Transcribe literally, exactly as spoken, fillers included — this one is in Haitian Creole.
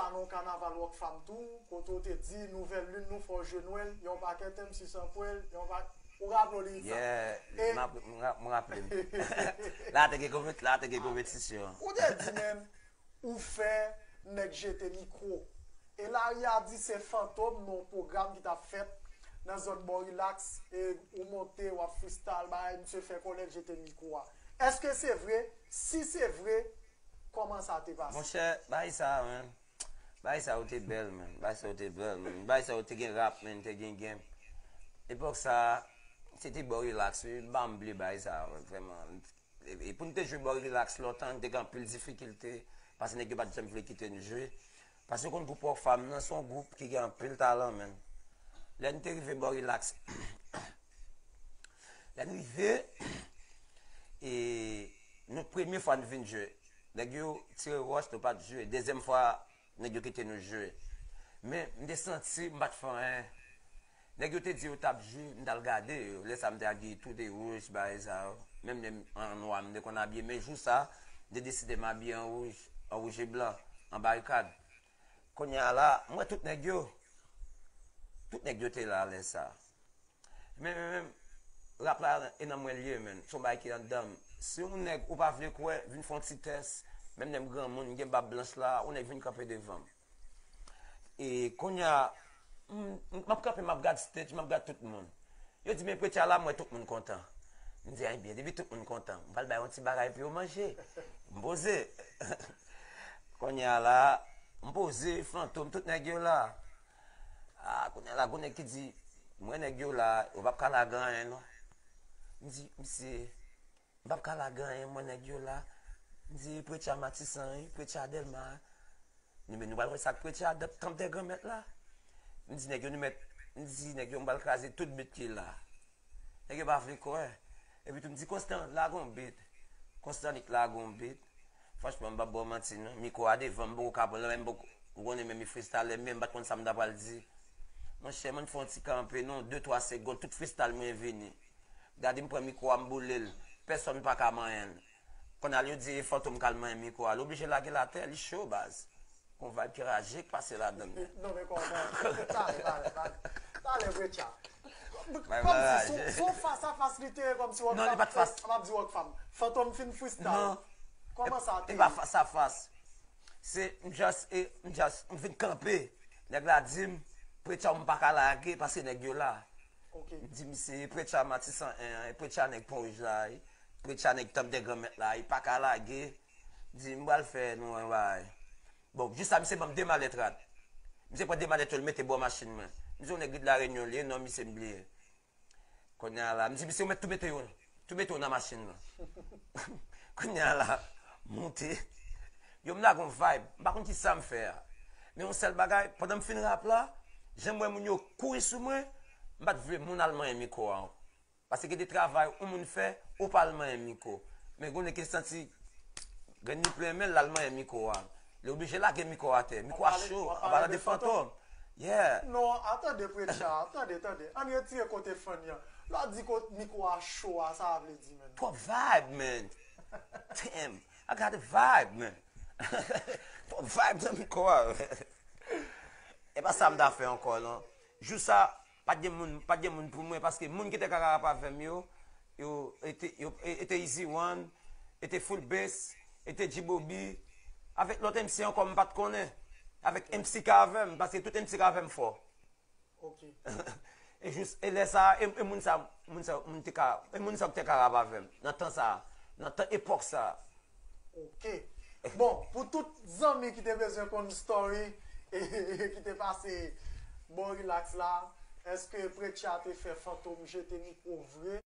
Nan yon kanaval Rockfam tou, kote w te di nouvèl lin nou fò w jwe nwèl, yon pakèt M C san pwèl, yon pa... Ou raple w lirik sa? Yeah, m ap- m ra- m raple m. La te gen konpet- la te gen konpetisyon. Ou te di menm ou fè nèg jete mikwo. E lari a di se Fantom nan yon pwogram ki t ap fèt nan zòn Bò Rilaks, e ou monte, w ap freestyle, bagay, misye fè kòlèt jete mikwo a. Èske se vre? Si se vre, kòman sa te pase? Monchè, bagay sa, menm. Bagay sa yo te bèl, menm. Bagay sa yo te bèl, menm. Bagay sa yo te gen rap, menm, te gen game. Epòk sa, se te Bò Rilaks, wi. M pa bliye bagay sa, vrèman. E, e pou n te jwe Bò Rilaks lontan, n te gen anpil difikilte, paske nèg yo pa t janm vle kite n jwe. Paske w konn gwoup Rockfam nan, se yon gwoup ki gen anpil talan, menm. Lè n te rive Bò Rilaks, lè n rive, e nou premye fwa n vin jwe, nèg yo tire wòch, nou pa t jwe. Dezyèm fwa, nèg yo kite nou jwe. Men, m te santi m pa t fè anyen. Nèg yo te di yo t ap jwe, m t al gade yo. Lè sa m te abiye tou de wouj, bagay sa yo. Menm lè m an nwa, m te konn abiye. Men jou sa, m te deside m abiye an wouj, an wouj e blan, an barikad. Kounye a la, m wè tout nèg yo. Tout nèg yo te la lè sa. Men, men, men, rap la e nan mwen l ye, menm. Se yon bagay ki anndan m. Si yon nèg ou pa vle kwè, vin fè yon ti tès, menm lè m granmoun, m gen bab blanch la, yon nèg vin kanpe devan m. E kounye a, m, m, m ap kanpe, m ap gad stage, m ap gad tout moun. Yo di, "Men Preacher la, m wè tout moun kontan." M di, "Ay byen, depi tout moun kontan, m pral bay yon ti bagay pou yo manje." M poze. Kounye a la, m poze, Fantom, tout nèg yo la. Ah, kounye a la, gon nèg ki di, "M wè nèg yo la, yo p ap ka lage anyen non." M di, "Misye, m p ap ka lage anyen, m wè nèg yo la." M di, "Preacher Matisan, wi, Preacher Dèlma." M di, "Men nou pral wè sa k Preacher, tanp dè granmèt la." M di, "Nèg yo, nou mèt," m di, "Nèg yo, m pral kraze tout bit ki la." Nèg yo pa vle kwè. Epi tou, m di, "Konstan, lage yon bit." Konstan, li k lage yon bit. Franchman, m p ap ba w manti, non. Mikwo a devan m, m poko ka pran l, men m poko, ou konnen, men m freestyle, men m pa t konn sa m ta pral di. Monchè, m ann fè yon ti kanpe, non, de twa segonn, tout freestyle mwen vini. Gade, m pran mikwo a, m boule l. Pèsonn pa ka manyen l. Kounye a, yo di, e Fantom k al manyen mikwo a. Li oblije lage l atè, li cho, baz. Gon vibe ki raje k pase ladan l. Non, men kòman? Talè, talè, talè. Talè, Preacher. Vibe la Kòmsi raje. Son, son fas a fas li te ye, kòmsi Rockfam. Non, li pa t fas. M ap di Rockfam. Fantom fin freestyle. Non. Kòman sa te E pa ye? Fas a fas. Se, m just, e, m just, m vin kanpe. Nèg la di m, Preacher, m pa ka lage, paske nèg yo la. Ok. M di, "Misye, e Preacher Matisan en, e Preacher nèg Pon Wouj la, e Preacher nèg tanp dè granmèt la, e pa ka lage." M di, "M pral fè nou yon bagay." Bon, jis sa, misye ban m de malèt rad. Misye pran de malèt yo, l mete bò machin mwen. M di, "Yon nèg rit Larenyon li ye, non, misye m bliye." Kounye a la, m di, "Misye, ou mèt tou mete yo, tou mete yo nan machin nan." Kounye a la, monte. Yo, m lage yon vibe. M pa konn ki sa m fè a. Men yon sèl bagay, pandan m fin rap la, jan m wè moun yo kouri sou mwen, m pa t vle moun al manyen mikwo a. Paske gen de travay yon moun fè, ou pa al manyen mikwo. Men gon nèg ki santi grenn li plen men l, l al manyen mikwo a. Li oblije lage mikwo a atè. Mikwo a cho, an palan de Fantom. Yeah. Non, atande, Preacher, tande, tande. Ann retire kote funny an. Lè w di kot mikwo a cho a, sa vle di, menm. Twòp vibe, man. Damn, I got a vibe, man. Twòp vibe nan mikwo a. E pa sa m ta fè ankò, non. Jou sa, pa t gen moun, pa t gen moun pou mwen, paske moun ki te ka rap avè m yo, yo, e te, yo, e, e te Easy One, e te Full Bass, e te G-Bobby, avèk lòt M C ankò m pa t konnen, avèk M C K avè m, paske tout M C K avè m fò. Ok. E jis, e lè sa, e, e moun sa, moun sa, moun te ka, e moun sa te ka rap avè m, nan tan sa, nan tan epòk sa. Ok. Bon, pou tout zanmi ki te bezwen konn story, e ki te pase bò Rilaks la, èske Preacher te fè Fantom jete mikwo vre?